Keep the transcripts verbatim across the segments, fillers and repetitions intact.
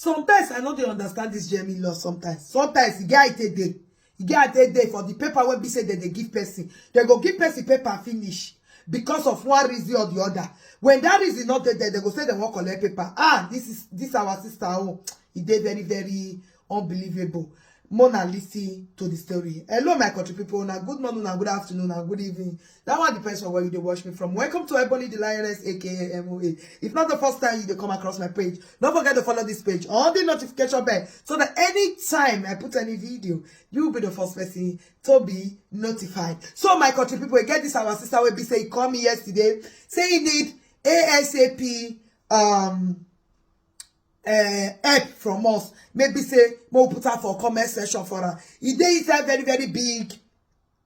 Sometimes I no dey understand this Jamie law. Sometimes, sometimes e get how e take dey, e get how e take dey for the paper wey be say dem dey give person. Dem go give person paper finish because of one reason or the other. When that reason no dey there, dem go say dem wan collect paper. Ah, this is this our sister. Oh, e dey very, very unbelievable. Mona, listen to the story. Hello, my country people. Now, good morning, and good afternoon, and good evening. That one depends on where you dey watch me from. Welcome to Ebony the Lioness, A K A M O A. If not the first time you dey come across my page, don't forget to follow this page on the notification bell so that anytime I put any video, you will be the first person to be notified. So, my country people, e get this our sister wey be say e call me yesterday, say e need A S A P, um, uh, help from us. Maybe say, mo put her for comment section for her. E dey inside very, very big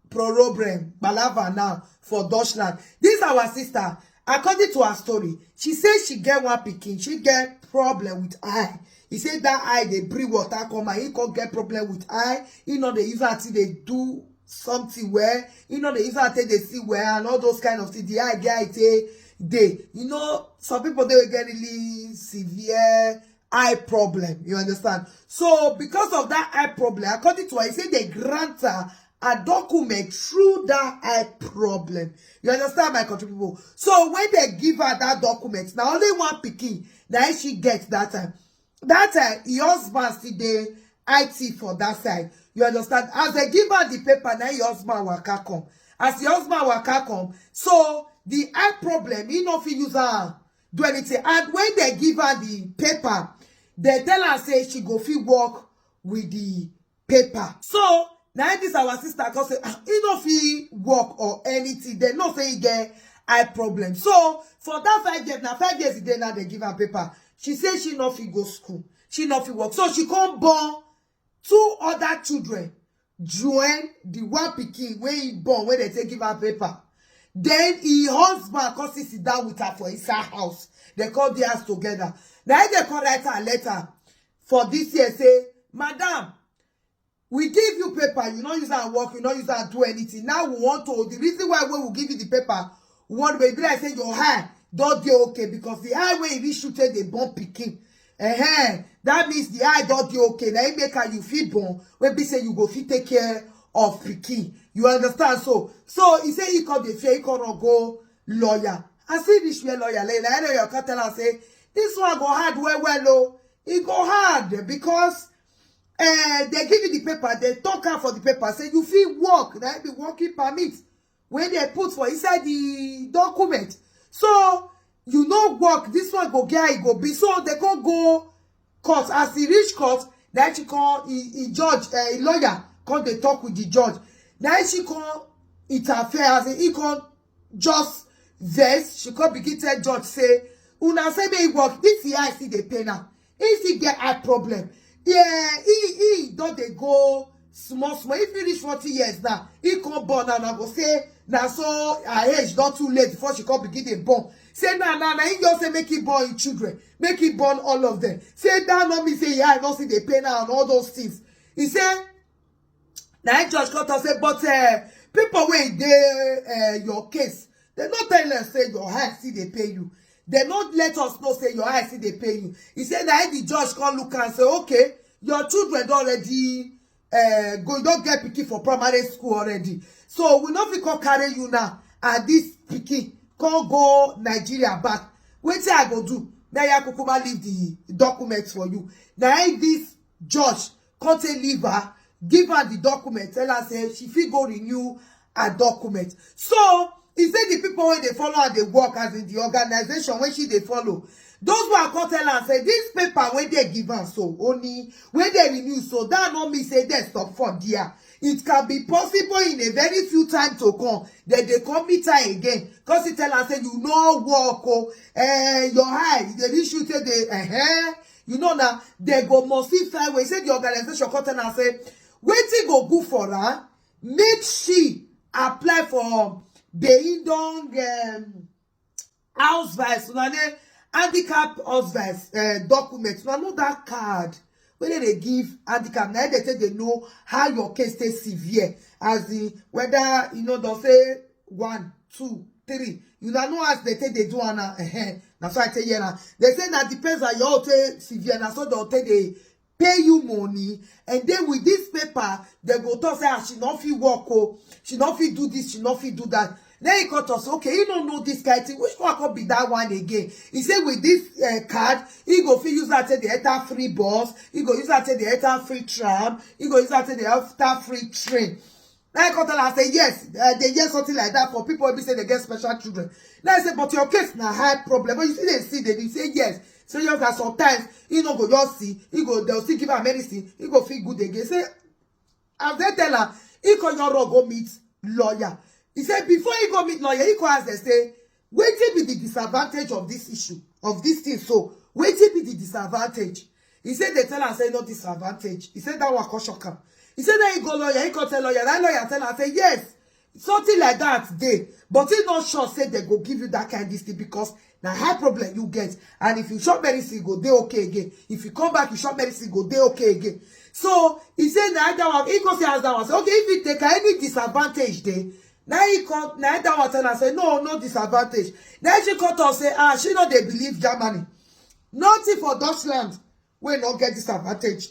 problem, palava now for Dutchland. This our sister, according to her story, she say she get one pikin, she get problem with eye. He say that eye dey bring water come, and he come get problem with eye. He no dey use am take dey do something well. He no dey use am take dey see well, and all those kind of things. The eye get eye take dey. You know, some people dey get really severe eye problem. You understand? So because of that eye problem, according to her, he say they grant her a document through that eye problem. You understand, my country people? So when they give her that document, now only one pikin now she gets that time. That time, your husband still dey I T for that side. You understand? As they give her the paper, now your husband waka come. As your husband waka come, so the eye problem, he no fit use her do anything. And when they give her the paper, they tell her say she go fit work with the paper. So now this our sister come say, ah, he no fit work or anything. They no say he get eye problem. So for that five years, now five years a day now they give her paper. She say she no fit go school. She no fit work. So she come born two other children. Join the one pikin wey he born, wey they take give her paper. Then his husband come sit down with her for inside house. They come dey house together. Now they come write her letter for this year, say, Madam, we give you paper, you no use am work, you no use am do anything. Now we want to, the reason why we will give you the paper, we want to be like say your eye don dey okay, because the eye wey e reach you take dey born pikin. Ehen, that means the eye don dey okay. Na im make am you fit born, wey be say you go fit take care of pikin. You understand? So, so he say he come dey fear, he come run go lawyer. As he reach where lawyer, like, like lawyer come tell am say, this one go hard well well o. E go hard because, eh, they give you the paper, they talk am for the paper, say you fit work, na im be working permit wey they put for inside the document. So you no work, this one go get how e go be. So they come go court. As he reach court, na she come, he, he judge, eh, he lawyer come dey talk with the judge. Na she come interfere, as in, he come just vex. She come begin tell judge say, una say make he work, this him eye still dey pain am. He still get eye problem. Yeah, he, he don dey go small small. If he reach forty years now, he come born now, I go say, na so her age don too late before she come begin dey born. Say na, na, na he just say make he born him children, make he born all of them. Say that no mean say him eye no still dey pain am and all those things. He say, na him judge come talk say, but, eh, people wey dey, eh, your case, they no tell us say your eye still dey pain you. They no let us know say your eye still dey pain you. He say na him the judge come look and say, okay, your children don already, eh, go, don get pikin for primary school already. So we no fit come carry you now and this pikin come go Nigeria back. Wetin I go do? Make I kukuma leave the document for you. Na him this judge come take leave her, give her the document, tell her say she fit go renew her document. So he say the people wey dey follow her dey work, as in the organization wey she dey follow, those one come tell her say this paper wey they give am so, only wey they renew so, that no mean say they stop for there. It can be possible in a very few time to come that they come meet her again, 'cause he tell her say you no work o, eh, your eye, they reach you say they, eh, you know, now they go must see fair way. Say the organization come tell her say wetin go good for her, make she apply for Benin Dong, um, house vice, una dey handicap house vice, uh, document. Una know that card wey they dey give handicap. Na they say they know how your case dey severe, as in whether, you know, they'll say one, two, three. Una know as they take dey do am na. Ehen. Na so I take hear am. They say na depends on your take severe, na so dem take dey pay you money, and then with this paper dem go talk say, ah, she no fit work o, she no fit do this, she no fit do that. Then he come talk say, okay, he no know this kind thing. Which one come be that one again? He say with this uh, card, he go fit use that take dey enter free bus, he go use that take dey enter free tram, he go use that take dey enter free train. Now I come tell am say yes, uh, they hear something like that for people wey be say they get special children. Now I say, but your case na high problem. But you see, they see, they dey say yes. Say yes, that sometimes he no go just see, he go, they'll still give am medicine, he go feel good again. Say as they tell am, he come your road go meet lawyer. He said before he go meet lawyer, he come ask them say, wetin be the disadvantage of this issue, of this thing? So wetin be the disadvantage? He said they tell am say no disadvantage. He said that one come shock am. He said that he go lawyer, he come tell lawyer. That lawyer tell am say yes, something like that dey, but he not sure say they go give you that kind this thing because na high problem you get. And if you shop medicine, go dey okay again. If you come back, you shop medicine, go dey okay again. So he say na that one. He go say as that one. Say okay, if you take any disadvantage dey, now he come, now that one tell am say no, no disadvantage. Now she come talk say ah, she no dey believe Germany. Nothing for Dutchland wey no get disadvantage.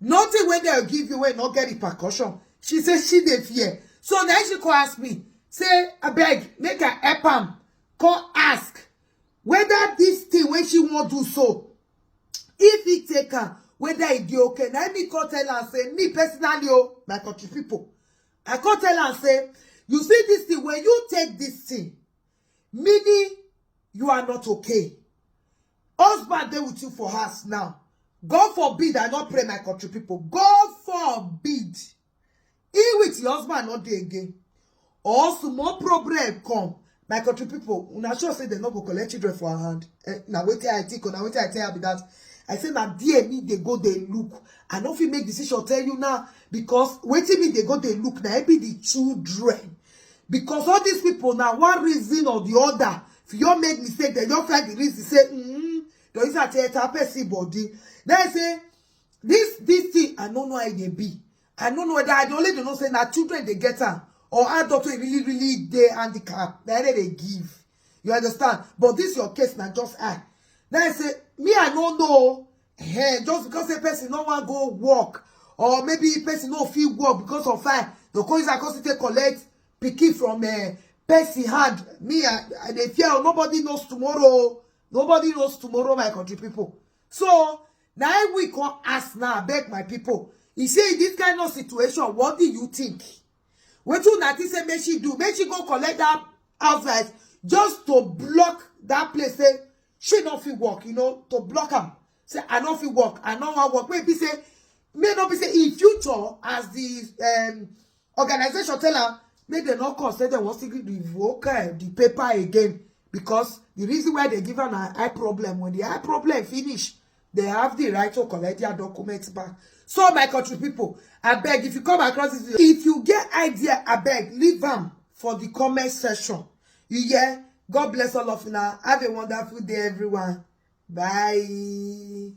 Nothing wey dem give you wey no get repercussion. She say she dey fear. So now she come ask me say, abeg, make I help am, come ask whether this thing wey she wan do so, if he take am, whether e dey okay. Na me come tell am say me personally o, my country people, I come tell am say, you see this thing, when you take this thing, meaning you are not okay. Husband dey with you for house now. God forbid, I no pray, my country people. God forbid. He with your husband no dey again. Or small problem come. My country people, una sure say they no go collect children for her hand. Eh, na wetin I think, na wetin I tell her be that. I say na there me dey go dey look. I no fit make decision tell you now because wetin me dey go dey look na be the children. Because all these people na one reason or the other, if you make mistake, they just find the reason say, mm, the reason I tell person body. Then I say, this this thing, I no know how e dey be. I no know whether, I only dey know say na children dey get am or adult wey really really dey handicap. Na dem dey give. You understand? But this your case na just I. Then I say, me I no know. Eh, just because a person no wan go work, or maybe person no fit work because of fire, the come use am come still take collect pikin from uh, person hand. Me I, I dey fear o. Nobody knows tomorrow. Nobody knows tomorrow, my country people. So now we come ask now, beg my people. He say in this kind of situation, what do you think? Wetin una think say make she do? Make she go collect that house rent just to block that place. Say she no fit work, you know, to block am. Say I no fit work, I no wan work. Maybe say, may not be say in future as the um, organization tell am, make dem no come say dem wan still revoke uh, the paper again, because the reason why they give am na eye problem. When the eye problem finish, they have the right to collect their documents back. So my country people, I beg, if you come across this video, if you get idea, I beg, leave am for the comment section. You hear? God bless all of you now. Have a wonderful day, everyone. Bye.